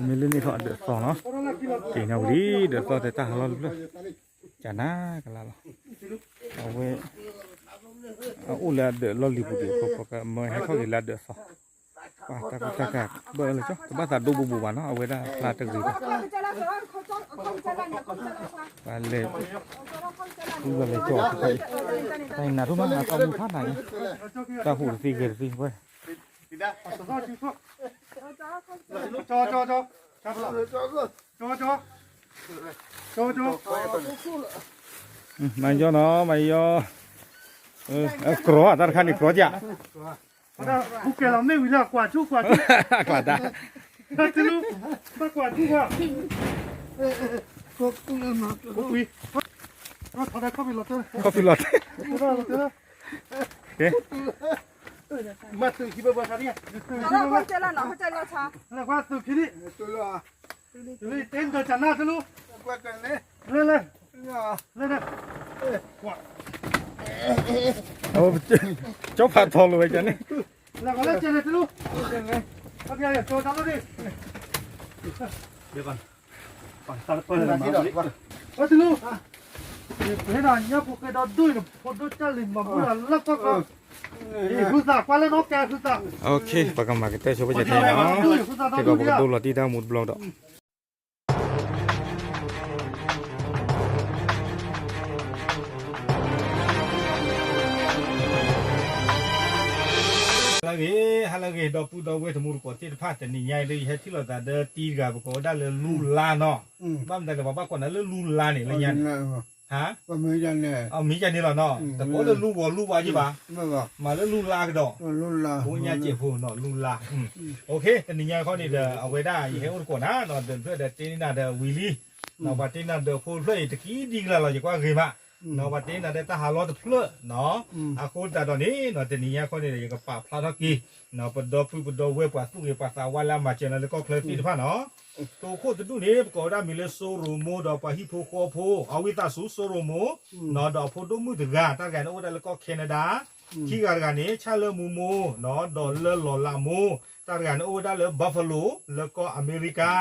မ့ၢ်လၢန့ၣ်ထီၣ်အဒၢးသီနီၤ, က့ၤန့ၣ်ဝံၤလံ ဒၢးသီတဲတၢ်ဟးလီၢ်တဖျၢၣ်, ကနၤကလါလီၤ, အဝဲ အအိၣ်လၢအဒၢးလီၢ်လံၤပူၤဒံးအဃိ ပကမၢဟဲထီၣ်က့ၤလၢအဒၢးသီ, ပှၤတၢ်ကူတၢ်ကၤဘၣ်လၢကၠီ တဘၣ်သးဒိဘိးဘိးဘၣ်နီၤ အဝဲဒၣ်ဖျါတဂ့ၤဘၣ်, ပှၤလဲၤ ဃုဂၤလဲၤကၠီ တၢ်အံၤနးဒိၣ်မး အသီမူထါနၤညါ, တၢ်ဟူးတသ့ဂဲၤတသ့ဝဲ မၤယီနီၤ မၤယီ, ကြီ တၢ်တခါန့ၣ်ကြီ ကဲလီၤမ့ၢ်ဝံၤလၢကွၢ်ထူကွၢ်ထူ, ကွၢ်တၢ်, ကွၢ်ထူကွၢ်, ခီၣ်ဖံးလီၤတဲာ်, မၤသုးခံဘၣ်ဘၣ်ဆါ, သုးခံဘၣ်ဘၣ်ဆါ, လၢကွၢ်သုးခံဒံး, လၢတဲနတၢ်နါတလူ, လၢလၢ, လၢလၢ, ကၠီဖးထီလိာ်ဝဲကန့ၣ်, လၢကလၢကန့ၣ်တလူ, ကၠီတၢ်လီၢ်ဒံး, တလူ, ပဟဲဒီးညါဖိဃဲဒီးဒိၣ်အံၤ ဖိဒိၣ်တၢ်လံၤမၤဘူၣ်လၢကီၢ်ကီၢ်, ဃုသးကွၢ်လၢနီၢ်ကဲဃုသး, ပကမၤကတၢၢ်ဆိပကတဲနီၤ, ခဲကီးပကဒိလီၤတံၢ်တၢ်မူတဘျီဒီး ဟါလၢအဂ့ၤ, ဟါလၢအဂ့ၤ ဒီပုၢ်ဒီဝဲၢ်တံၤသကိးသ့ၣ်တဖၣ် တနံၤညါအံၤ ယဟဲထံၣ်လိာ်သးဒီးတံၤတဂၤ ပကိးဝဲဒၣ်လၢလူလါနီၤ, ဘၣ်မတၤလဲၣ် ပှၤဘၣ်ကိးနၤလၢလူလါန့ၣ် လၢညါန့ၣ်, ဟါ, မ့ၢ်ယၤန့ၣ်လီၤနီၤ, တကိးလၢလူဂီၤလူဝါယ့ၢ်ဘၣ်, မ့ၢ်လၢလူလါကဒီး, ဖိညါစဲးဖိနီၤ လူလါ, တနံၤညါခီန့ၣ်ဒီး အဝဲဒၣ် ယဟဲအိၣ်သကိးနၤနီၤ ဒီးဖျၢၣ်ဒီးတ့န့ၢ်နၤဒီးဝံၤလံ, ပှၤတ့နၤဒီးဖိတဖျၢၣ်အံၤ တကံဒံကလါလီၤ ယကွၢ်ဂ့ၤမး, ပှၤတ့နၤဒီးတၢ်ဟးလီတဖျၢၣ်နီၤ, အဃိသတးဒီးန့ၣ် တနံၤညါခီန့ၣ်ဒီး ယကပာ်ဖျါထီၣ်က့ၤ ပဒီပုၢ်ပဒီဝဲၢ် ပှၤသူၣ်ဂ့ၤပှၤသးဝါလၢအမၤစၢၤနၤလၢကီၢ်ချၢသ့ၣ်တဖၣ်နီၤ, တိခိၣ်တဒူၣ်န့ၣ် ပကိးဝဲဒၣ်မံၤလၢစိရိၤမိဒီးပှၤဟံၣ်ဖိဃီဖိ အဝံသးစူၤစိရိၤမိနီၤ ဒီးအဖိဒိၣ်မုၣ်တဂၤ တၢ်တဂၤန့ၣ်အိၣ်ဝဲဒၣ်လၢကီၢ် Canada, ခံဂၤတဂၤန့ၣ် ဆၣ်လၢမူမိနီၤ ဒီးလၢလီၤလးမိ, တၢ်တဂၤန့ၣ်အိၣ်ဝဲဒၣ်လၢ Buffalo လၢကီၢ်အမဲရကၤ,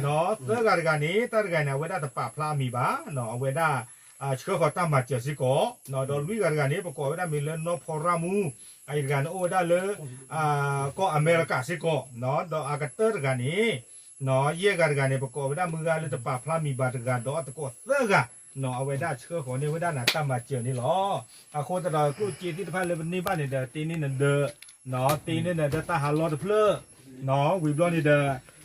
သၢဂၤတဂၤန့ၣ် တၢ်တဂၤန့ၣ် အဝဲဒၣ်တပာ်ဖျါအမံၤဘၣ်, အဝဲဒၣ် ဆှၢဃီၤတၢ်မၤစၢၤစ့ၢ်ကီး, ဒီးလွံၢ်ဂၤတဂၤန့ၣ် ပကိးဝဲဒၣ်မံၤလၢနီၢ်ဖီရၣ်မူ, အအံၤတဂၤန့ၣ်အိၣ်ဝဲဒၣ်လၢ ကီၢ်အမဲရကၤစ့ၢ်ကီး, ဒီးအကတၢၢ်တဂၤန့ၣ် ယဲၢ်ဂၤတဂၤန့ၣ် ပကိးဝဲဒၣ်မုၢ်ဂၤလၢတပာ်ဖျါမံၤဘၣ်တဂၤဒီးအသကိးသၢဂၤ, အဝဲဒၣ်ဆှၢဃီၤန့ၢ်ဝဲဒၣ်နၤတၢ်မၤစၢၤန့ၣ်လီၤ. အဃိသတးဒီးကျိၣ်စ့သ့ၣ်တဖၣ်လၢပန့ၢ်ဘၣ်န့ၣ်ဒီး တ့န့ၢ်နၤဒီး, တ့န့ၢ်နၤဒီးတၢ်ဟးလီတဖျၢၣ်, ဝံၤဘျီန့ၣ်ဒီး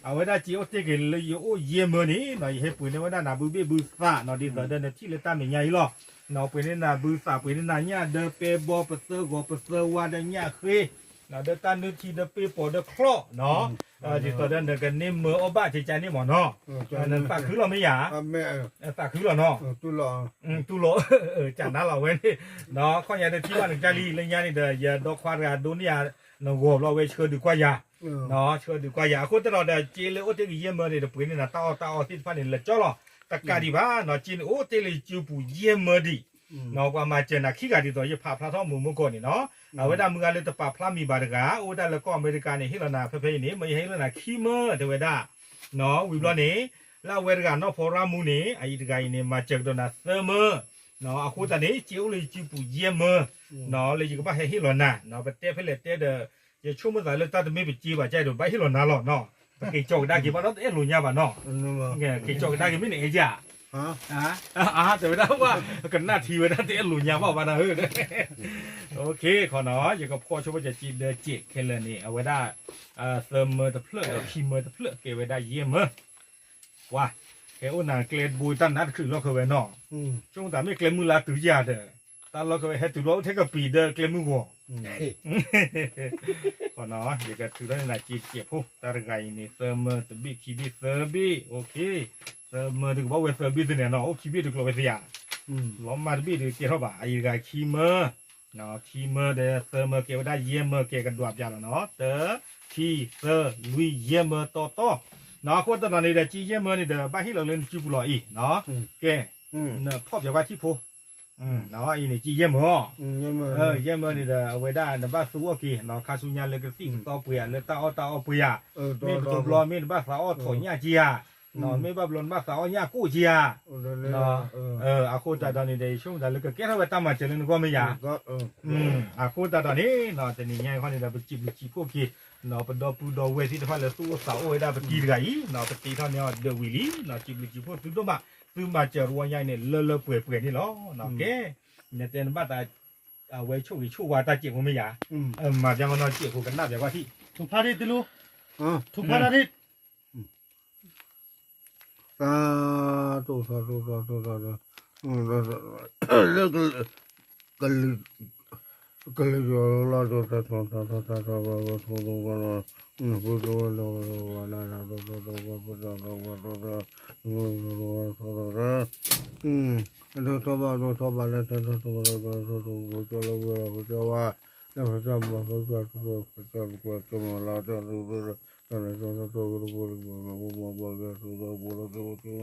အဝဲဒၣ်စ့အိၣ်တ့ၢ်က့ၤလၢယအိၣ်ယဲၢ်မၢန့ၣ်နီၤ ယဟဲပှ့ၤန့ၢ်ဝဲဒၣ်နၤဘုဘ့ၣ်ဘုသးနီၤ ဒ်သိးဒီးနထံၣ်လၢတၢ်မဲာ်ညါအံၤလီၤ. ပှ့ၤန့ၢ်နၤဘုသး ပှ့ၤန့ၢ်နၤညၣ်ဒီးပဲဘီ ပသၢဂီၤပသၢဝါဒီးညၣ်ဃ့, ဒီးတၢ်နုၢ်ထံဒီးပ့ၢ်ပီၤဒီးချီၣ်နီၤ, ဒ်သိးဒီးနကန့ၢ်မၢအီၣ်ဘၣ်ကကန့ၣ်မ့ၢ်နီၤ, နသးခုလီၤမ့ၢ်ယၤ, သးခုလီၤနီၤ, တူၢ်လီၤ, ကနၤလီၤဝဲန့ၣ်, ခီညါတထံၣ်ဘၣ်နကစၢ်လံ လၢညါန့ၣ်ဒီး ယဒီခွါတဂၤဒိးန့ၢ်ယၤ နဂီၤဘျီဝဲဆှၢဒုးကွၢ်ယၤ ဆှၢဒုးကွၢ်ယၤ အဃိသတးဒီး စ့လၢအိၣ်တ့ၢ်ကယဲၢ်မၢန့ၣ် တပှ့ၤန့ၢ်နၤတၢ်အီၣ်တၢ်အီသ့ၣ်တဖၣ်န့ၣ် လၢာ်ကၠီလီၤ. တကးဒံးဘၣ်နီၤ စ့န့ၣ်အိၣ်တ့ၢ်လၢယစုပူၤယဲၢ်မၢဒံး, ပှၤမၤစၢၤနၤခံဂၤဒ်သိး ယဖးဖျါထီၣ်မုာ်မုာ်ကီၢ်န့ၣ်နီၤ, အဝဲဒၣ်မုၢ်ဂၤလၢတပာ်ဖျါမံၤဘၣ်တဂၤ အိၣ်ဝဲဒၣ်လၢကီၢ်အမဲရကၤန့ၣ် ဟ့ၣ်လီၤနၤဖဲဖဲအံၤန့ၣ် မ့ၢ်ယဟ့ၣ်လီၤနၤခံမၢတဲဝဲဒၣ်, ဝံၤဘျီန့ၣ် လၢအဝဲတဂၤနီၢ်ဖီရၣ်မူန့ၣ် အအံၤတဂၤအံၤန့ၣ် မၤစၢၤကဒီးနၤသၢမၢ အဃိသတးန့ၣ် စ့အိၣ်လၢယစုပူၤယဲၢ်မၢ လၢယကဘၣ်ဟဲဟ့ၣ်လီၤနၤ, ပတဲဖဲလဲၣ်တဲဒီး ယဆိကမိၣ်သးလၢတၢ်တမ့ၢ်ပစ့ဘၣ် ကဲဒီးဘၣ်ဟ့ၣ်လီၤနၤလီၤနီၤ, ပက့ၤကၠီကဒါက့ၤဘၣ်ဒီးတအဲၣ်လိာ်ညါဘၣ်နီၤ, က့ၤကၠီကဒါက့ၤမ့ၢ်နအဲၣ်ယၤ, တဲဝဲဒၣ်ဝဲ ကနၣ်ထံဝဲဒၣ်တအဲၣ်လိာ်ညါဘၣ်ဘၣ်နၤဧၢ, ခီနီၤ ယကဖီၣ်ဆိပကစံးဒီးစဲးခဲလၢာ်န့ၣ် အဝဲဒၣ် သၢမၢတဖျၢၣ်ဒီးခံမၢတဖျၢၣ် ကဲဝဲဒၣ်ယဲၢ်မၢ ပှၤ ဟဲအိၣ်နၤကျဲတဘိတၢ်နါတချုးလီၢ်ခၢဝဲနီၤ, ဆိကမိၣ်သးမ့ၢ်ကျဲမုၢ်လါတုၤယၤဒီး တၢ်လီၢ်ခၢဝဲဟဲတုၤလီၤအိၣ်ထဲကပံၤဒီးကျဲမုၢ်ဂီၤ, ခီနီၤ ယကထုးထီၣ်န့ၢ်နၤစ့တစဲးဖိ တၢ်တဂၤအံၤန့ၣ် သၢမၢတဘ့ၣ်ခံဘ့ၣ်သၢဘ့ၣ်, သၢမၢတကဘၣ်ဝဲသၢဘ့ၣ်သ့ၣ်န့ၣ်နီၤ အိၣ်ခံဘ့ၣ်တကျိၤဝဲသ့ဧါ, လီၤမၢ်တဘ့ၣ်တကဲထီၣ်ဘၣ် အအံၤတဂၤခံမၢ ခံမၢဒီးသၢမၢကဲဝဲဒၣ်ယဲၢ်မၢကဲကဒွးပျးလီၤနီၤ, တၢ ခံ သၢ လွံၢ် ယဲၢ်မၢတီတီ, အဃိသတးန့ၣ်ဒီး က့ယဲၢ်မၢန့ၣ်ဒီး ဘၣ်ဟ့ၣ်လီၤလၢနစုပူၤလီၤအံၤ, ကဲ နဖီၣ်ပၠးကွၢ်ထံဖိ, အံၤန့ၣ် ကံယဲၢ်မၢ, ယဲၢ်မၢန့ၣ်ဒီး အဝဲဒၣ်နဘၣ်သူအီၣ်က့ၤ ခါဆူညါလၢကသံၣ်ကသီပှ့ၤဧါ လၢတၢ်အီၣ်တၢ်အီပှ့ၤဧါ, မ့ၢ်တဘျီဘျီ မ့ၢ်နဘၣ်သးအီၣ်ထိးညၣ်က့ၤဧါ, မ့ၢ်ဘၣ်ဘျီနဘၣ်သးအီၣ်ညၣ်ကိၣ်က့ၤဧါ, အဃိသတးဒီးန့ၣ်ဒီး ယဆိကမိၣ်သးလၢကကဲထီၣ်ဝဲတၢ်မၤစၢၤလၢနဂီၢ်မ့ၢ်ယၤ, အဃိသတးဒီးန့ၣ် တနံၤညါအံၤခီန့ၣ်ဒီး ပစံးဘျုးစံးဖှိၣ်က့ၤ ပဒီပုၢ်ဒီဝဲၢ်သ့ၣ်တဖၣ်လၢသူၣ်အိၣ်သးအိၣ်ဝဲဒၣ်ပတံၤတဂၤအံၤ ပတ့ထီၣ်န့ၢ်အီၤဒၢးဝံၤလံ, စံးဘျုးစံးဖှိၣ်သုဒိၣ်မး, သုမၤစၢၤတဝီညါအံၤန့ၣ် လၢလၢပှဲၤပှဲၤန့ၣ်လီၤ. ကဲ, နတဲနဘၣ်သး အဝဲဆိၣ်ဂ့ၤဆိၣ်ဝါတၢ်စဲးဖိမ့ၢ်ယၤ, မၤပျၢ်မနီၢ်စဲးဖိကနၣ်ပျၢ်ကွၢ်ထံၣ်, ထူဖးဒ့တလူ, ထူဖးဒ့ သးတိၢ်သးတိၢ်သးတိၢ်သးတိၢ်, လၢ ကလုာ်ယီၤလၢ်ဒီး တၢ်ထီၣ်တၢ်ထီၣ်တၢ်ထီၣ်ဘၣ်ဝဲထိၣ်ဒိၣ်ဝဲလီၤ, နဖိဒိၣ်ဝဲလီၤဝဲလီၤဝဲလၢ်လၢ်ဒီး ဒီးဒီးဝဲပတၢ်ဒီးဝဲဒီးဒီး ဒီးဒီး ဒီးထီၣ်ဘၣ်ဒီးထီၣ်ဘၣ်လၢတၢ်ထီၣ်တၢ်ထီၣ်ဘၣ်ဒီး ဒီးထိၣ်ဒိၣ်ဝဲကၠီလၢဝဲလီၤကၠီဝဲ, လၢဖၢကၠီမၤဖၢကၠီထူဖၢကၠီကၠီမၤလၢတၢ်ဒိၣ်ဒိၣ်ဒီး တၢ်လၢကၠီလၢကၠီဝဲတဘိလၢကၠီလၢကၠီမၤဘၣ် ကဲထူဒီးဘိလၢကၠီဝဲကၠီ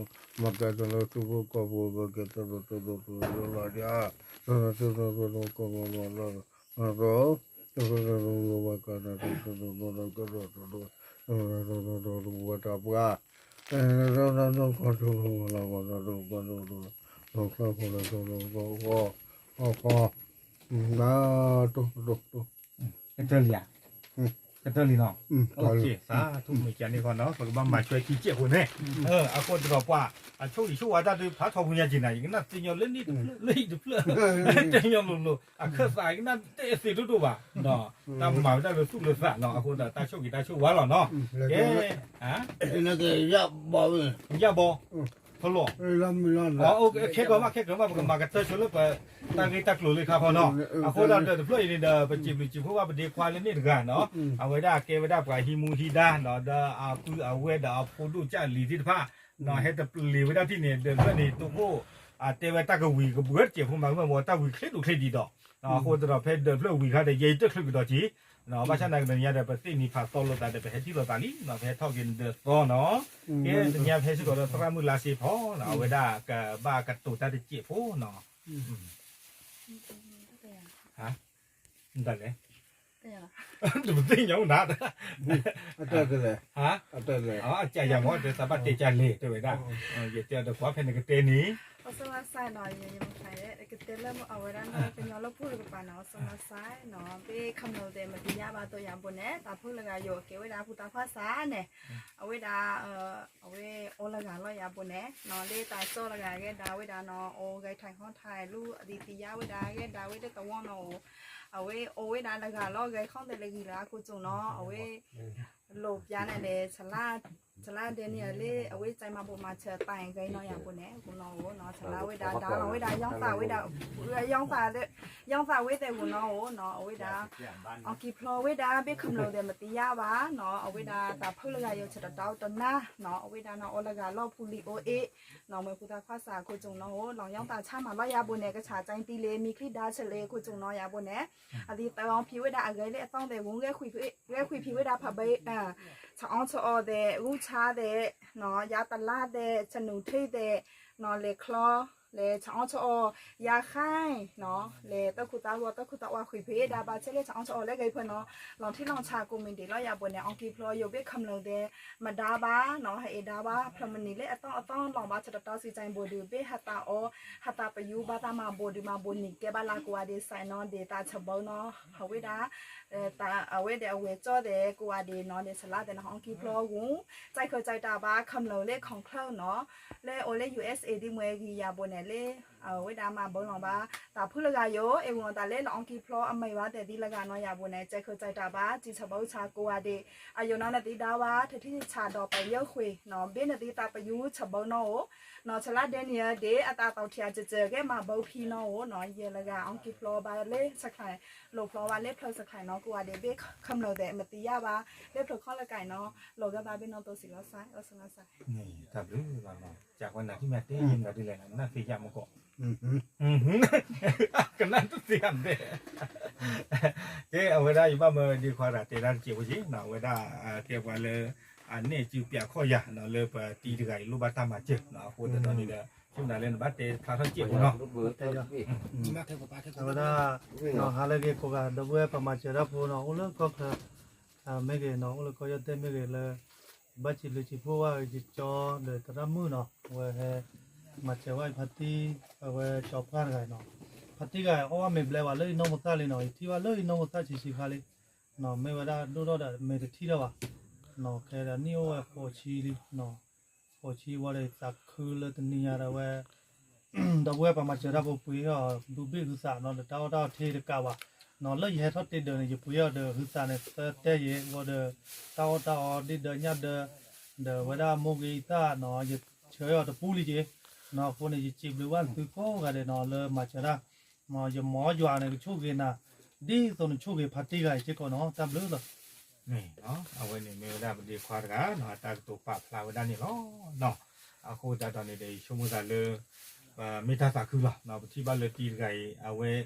မၤကဲတၢ်လၢထူဖိကီၢ်ဖိ မၤကဲတၢ်လၢထူဒိၣ်ထူယိာ်လၢ်ဒၣ်, တၢ်လၢထူဒိၣ်ထူဒိၣ်ကီၢ်ဖိလီၤလၢ်ဒီး တၢ်လၢထူဒိၣ်ဘၣ်ကးတၢ်ထူဒိၣ်ထူဒိၣ်ကီၢ်ဒိၣ်ထူဒိၣ် တၢ်လၢထူဒိၣ်ထူဒိၣ်ဝဲတၢ်ပှၤ တၢ်လၢထူဒိၣ်ထူဒိၣ်ကီၢ်ထူဒိၣ်ဝဲလၢ်ကီၢ်ဒိၣ်ထူဒိၣ်ကီၢ်ဒိၣ်ထူဒိၣ် ထူချၢဖိလၢထူဒိၣ်ကီၢ်ဖီ အဖီ နတိတိတိ ကတၢၢ်လံဧါ, ကတၢၢ်လံနီၤ, သးထူၣ်မုၢ်ကန့ၣ်ဃီနီၤ ပကဘၣ်မၤဆွဲခံကဲးဖိန့ၣ်, အဃိသတးဒီးပှၤ အဆိၣ်ဂ့ၤဆိၣ်ဝါတၢ်ဒုးဖးထီပူၤညါက့ၤနၤ ယကနၣ်သ့ညီလၢနံၣ်တဖျၢၣ်လၢဟံၣ်တဖျၢၣ်, တဲညီလိၤလိၤ အခၢၣ်သးကနၣ်တဲသ့ဒိၣ်ဒိၣ်ဘၣ်, တၢ်မၤဝဲဒၣ်လၢသူၣ်လၢသးနီၤ အဃိသတးတၢ်ဆိၣ်ဂ့ၤတၢ်ဆိၣ်ဝါလီၤနီၤ, ကဲ ယဘီ ခဲကီမး ခဲကီမး ပကမၤကတၢၢ်ဆိလၢပ တၢ်ဂ့ၢ်တၢ်ကျိၤလၢခါဃီနီၤ, အဃိသတးဒီးတဖျၢၣ်အံၤန့ၣ်ဒီး ပစံးဘျုးစံးဖှိၣ်ဘၣ်ပဒ့ခွါလၢန့ၣ်တဂၤနီၤ, အဝဲဒၣ်ကဲဝဲဒၣ်ပှၤဟံးမူဟံးဒါနီၤ ဒီးအပုၢ်အဝဲၢ်ဒီးအဖိဒိၣ်ကၢ်လံၤသ့ၣ်တဖၣ်နီၤ ဟဲတပျ့ၤဝဲဒၣ်ထံၣ်န့ၣ် ဒီးတဖျၢၣ်န့ၣ် တိခိၣ် တဲဝဲတၢ်ကဝံၤကဘှၢတစဲးဖိမၤကမၣ်ဝဲတၢ်ဝံၤချ့ဒိၣ်ချ့ဒံးဒီး, အဃိသတးဒီးဖဲဒီးတဖျၢၣ်ဝံၤခါဒီး ယဲယတၢ်ချုးကဒီးက့ၤ ဘၣ်ဆၣ်သနာ်က့ဒီးညါဒီး ပသ့ၣ်နံၤဖးသီလိာ်သးဒီး ပဟဲထံၣ်လိာ်သးလံနီၤ ပဟဲထီၣ်က့ၤနဒၢးသီနီၤ, ကဲတနံၤညါဖဲစ့ၢ်ကီးဒီးသရၣ်မုၣ်လါစ့ဖီနီၤ အဝဲဒၣ်ကဘၣ်ကတိၤတၢ်တစဲးဖိနီၤ, မတၤလဲၣ်, တပသ့ၣ်ညါနၤ, အတၢ်လဲၣ်, အကစၢ်ယၤမ့ၢ်တဲသးဘၣ်တဲကၢ်လဲၣ် တဲဝဲဒၣ်, ယတဲအီၤဒီးကွၢ်ဖဲနကတဲန့ၣ် အီၣ်စၢၣ်လါစၢ်နီၤ ယမ့ၢ်ဖျါကတဲလၢအဝဲဒၣ်လၢကညီလၢပှိၢ်တကပၤနီၤ အီၣ်စၢၣ်လါစၢ်နီၤ ဘ့ၣ်ခမျၢၣ်သဲးမတံယါဘၣ်သိးယၤဘိန့ၣ် တၢ်ဖုၣ်လၢဂၤယိာ်ကဲဝဲဒၣ်ဖိသၣ်ခွါစၢ်န့ၣ်, အဝဲဒၣ် အဝဲအိၣ်လၢဂၤလီၤယၤဘိန့ၣ်နီၤ လၢတၢ်စိလၢဂၤဂ့ၤဒၣ်ဝဲဒၣ်နီၤ အိၣ်ဂဲၤထံၣ်ဟီၣ်ထံၣ်လူၤအသံသံယါဝဲဒၣ်ဂ့ၤဒၣ်ဝဲဒၣ်တဝီနီၤအိၣ်, အဝဲအိၣ်ဝဲဒၣ်လၢဂၤလီၤ ဂဲၤခီၣ်သဲးလၢဂံၢ်လၢအခိၣ်ကၠိနီၤ အဝဲ လိာ်ပျါန့ၣ်ဒီး ဆလါဒဲန့ၣ် လၢအဝဲစဲးမၤဘိးမၤဆၢသးဂ့ၤနီၤယၤဘိန့ၣ် ဂိၤနီၤအိၣ်နီၤ ဆလါဝဲဒၣ်ဒါလီၤဝဲဒၣ် ယီၣ်သးဝဲဒၣ် ယီၣ်သးဝဲသဲးဂိၤနီၤအိၣ်နီၤ အဝဲဒၣ် အီၣ်ကံၢ်ဖျီဝဲဒၣ် ဘ့ၣ်ခမျၢၣ်သဲးမတံယါဘၣ်နီၤ အဝဲဒၣ်တၢ်ဖုၣ်လၢဂၤယိာ်ဆၢတတီတနါနီၤ အဝဲဒၣ်နီၤ အိၣ်လၢဂၤလီၢ်ဖူလံၤအိၣ်အ့ၣ်နီၤ မ့ၢ်ဖိသၣ်ခွါစၢ်ခိၣ်ကၠိနီၤအိၣ် လီၤယီၣ်သးဆါမၤလီၤယၤဘိန့ၣ် ကဆးကၠဲတံလ့ မံချံဒါဆၢလ့ခိၣ်ကၠိနီၤယၤဘိန့ၣ် အသံသးအီဖံးဝဲဒၣ်အဂဲၤလၢအသီသဲးဂိၤ ဂဲၤခွံဖံးဝဲဒၣ်ဖးဘဲ ဆအီၣ်ဆအီသဲး ဂူၢ်ဆါသဲး ယါတလါသဲး ဆနူၣ်ထံသဲး လဲၤချီ လဲၤဆအီၣ်ဆအီ ယါဃါနီၤ လဲၤတၢ်ခူၣ်သးဂီၤ တၢ်ခူၣ်သးဝါဃံဖံးဒၣ်ဘၣ်ဆၣ်လၢဆအီၣ်ဆအီလဲၤဂဲၤဖၢနီၤ လီၤထံလီၤဆးကိးမံၤဒဲးလီၤယၤဘိန့ၣ် အီၣ်ကံၢ်ဖျီယိာ်ဘ့ၣ်ခမျၢၣ်သဲး မဒါဘၣ်နီၤ ဟဲအ့ၣ်ဒါဘၣ် ဖျၢၣ်မနံၤလၢအသီအသီလီၤဘၣ်ဆၢတတီစံးကၠဲဘိၣ်ဒုး ဘ့ၣ်ဟးသးအီ ဟးသးပယူၤဘၣ်သးမၤဘိၣ်ဒုးမၤဘိၣ်နံၤကဲဘၣ်လၢကိးဂၤဒဲးစဲးနီၤ ဒဲးသးဆၢဘၢနီၤ အဝဲဒၣ် အဝဲဒၣ်အဝဲၢ်ကၠီသဲးကိးဂၤဒဲးနီၤ ဒဲးဆလါသဲးနီၤ အီၣ်ကံၢ်ဖျီဂိၤ ကၠဲးခၢၣ်ကၠဲးတၢ်ဘၣ်ခမျၢၣ်လၢ ခီၣ်ချၢနီၤ လၢအိၣ်လၢ ယူၢ်အ့းအ့း ဒ်မွဲဂံၢ်ယၤဘိန့ၣ်လၢ အဝဲဒၣ်မၤဘၢလီၤဘၣ် တၢ်ဖုၣ်လၢဂၤယိာ် အဲၣ်ဝံၤတၢ်လၢလီၤအီၣ်ကံၢ်ဖျီအမဲာ်ဘၣ်သဲးသံလၢဂၤနီၤယၤဘိန့ၣ် ကၠဲးခၢၣ်ကၠဲးတၢ်ဘၣ် စံးဆၢဘၢဆၢကိးဂၤဒဲး အယိာ်နီၤနသံဒါဝါ ထထံၣ်ဆၣ်ဒီးပယီၤဃ့နီၤ ဘ့ၣ်နသံသးပယူၤဆၢဘၢနီၤအိၣ် နီၤဆလါဒဲနံၤဧၢဒဲး အတၢ်သီထံအကၠၢကၠၢ်ဂ့ၤမၤဘၢဖံနီၤအိၣ်နီၤ ယဲၢ်လၢဂၤ အီၣ်ကံၢ်ဖျီဘၣ်လၢဆဲးချဲး လိာ်ဖျီဘၣ်လၢဖျၢၣ်ဆဲးချဲးနီၤ ကိးဂၤဒဲးဘ့ၣ်ခမျၢၣ်သဲး မတံယါဘၣ် လၢဖျၢၣ်ခီလၢကၢ်နီၤ လီၤဂာ်သးဘ့ၣ်နီၣ်တိစံးလီၤစဲး လီၤစဲးလီၤစဲး တၢ်ဘျုးလီၤနီၤ ကၢ်ဝဲနၤထံၣ်မ့ၢ်တဲယံၤမတၤဒ်လဲၣ် နနၢ်သ့ၣ်ယါမကီး ကနၣ်တသ့ၣ်ညါဒဲး ကဲ အဝဲဒၣ်ယဘၣ်မၢဒ့ခွါတၢ်တဲဒၣ်တစဲးဖိက့နီၤ အဝဲဒၣ် ကဲပှၤလၢ အနဲၣ်စုပျးခီၣ်ယၤနီၤ လၢပတံၤတဂၤအံၤလိၣ်ဘၣ်တၢ်မၤစၢၤနီၤ အဃိသတးဒီးန့ၣ်ဒီး ဆိကမိၣ်သးလၢနဘၣ်တဲဖျါထီၣ်စ့ၢ်ကီးနီၤ, အဝဲဒၣ် ဟါလၢအဂ့ၤကိးဂၤ ဒီပုၢ်ဝဲၢ်ပှၤမၤစၢၤတၢ်ဖိနီၤ အိၣ်လၢကီၢ်ချၢ မ့ၢ်ဂ့ၤနီၤ အိၣ်လၢကီၢ်ယီၢ်တဲမ့ၢ်ဂ့ၤလၢ ဘၣ်စံးဘျုးစံးဖှိၣ်ဘၣ်ဂ့ၤ ယကၠီဒီးသရၣ်မုၣ်နီၤ အဝဲဟဲ မၤစၢၤဝဲအံၤဖါတံၢ် အဝဲကၠီပှၢ်တဂၤနီၤ, ဖါတံၢ်ဂၤအီၣ်ဘၣ်မ့ၤဘျဲဘၣ် လၢယနီၢ်မိၢ်သၣ်လံနီၤ ယထံၣ်ဘၣ်လၢယနီၢ်မိၢ်သၣ်ဆံးဆံးခါလံ, မ့ၢ်ဝဲဒၣ်ဒိၣ်ထီၣ်ဒီးမ့ၤတထံၣ်ထီၣ်ဘၣ်, ခဲဒီးနံၣ်အိၣ်ဝဲဃိးဆံလံ, ဃိးဆံဝံၤဒီး သးခုလၢတနံၤညါဒီးဝဲ ဒီပုၢ်ဝဲၢ်ပှၤမၤစၢၤတၢ်ဖိပှ့ၤအီၤ ဘုဘ့ၣ်ဟုသးနီၤ ဒီးတၢ်အီၣ်တၢ်အီထံတကးဘၣ်, နီၤလၢယဟဲထီၣ်တ့ၢ်ဒၢးန့ၣ် ယပှ့ၤအီၤဒီးဟုသးန့ၣ် သၢတဲယဲၢ်ဝံၤဒီး တၢ်အီၣ်တၢ်အီဒ့ၣ်ဒၢးညၣ်ဒၢး ဒီးဝဲဒၣ်မိၢ်ဂ့ၤအံသၣ်နီၤ ယဆှၢအီၤတပူၤလံက့ၤ, နီၤအဃိန့ၣ် ယစံးဘျုးဘၣ်သုကိးဂၤဒဲးနီၤ လၢမၤစၢၤတၢ်, ယမ်ယွၤန့ၣ်ကဆိၣ်ဂ့ၤနၤ ဒ်သိးနဆိၣ်ဂ့ၤဖါတံၢ်ဂၤအံၤစ့ၢ်ကီးနီၤ တၢ်ဘျုးလီၤ. အဝဲန့ၣ်မ့ၢ်ဝဲဒၣ်ပဒ့ခွါတဂၤနီၤ အတၢ်ကတိၤပာ်ဖျါဝဲဒၣ်န့ၣ်လီၤ. အဃိသတးဒီးန့ၣ်ဒီး ယဆိကမိၣ်သးလၢ မ့ၢ်တၢ်သးခုလီၤ. ပထံၣ်ဘၣ်လၢတံၤတဂၤအံၤ အဝဲ ဒ်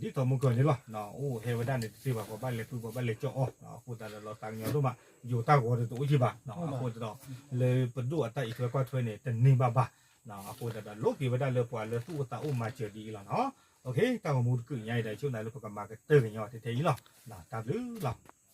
သိးမုၢ်ကီၢ်န့ၣ်လီၤ. အိၣ်ဟဲဝဲဒၣ်န့ၣ် တသ့ဘၣ်ပှၤဘၣ်လဲၤဖုပှၤဘၣ်လဲၤကၠီအီၤ, အဃိသတးဒီးလီၤသးကညီၤဒိၣ်မး ယိၤတၢ်ဂီၤဒီးတအိၣ်က့ဘၣ်, အဃိသတးဒီး လၢပဒိၣ်အတၢ်အံးထွဲကွၢ်ထွဲန့ၣ် တန့ၢ်ဘၣ်ဘၣ်, အဃိသတးဒီး လိးက့ၤဝဲဒၣ်လၢပှၤလၢသူၣ်အိၣ်သးအိၣ်မၤစၢၤဒ်အံၤလီၤနီၤ. တၢ်ဂီၤမူတကုာ်ညါအံၤဒီး ဆိကမိၣ်သးလၢပကမၤကတၢၢ်ကညီၤထဲထဲအံၤလီၤ. တၢ်ဘျုးလီၤ.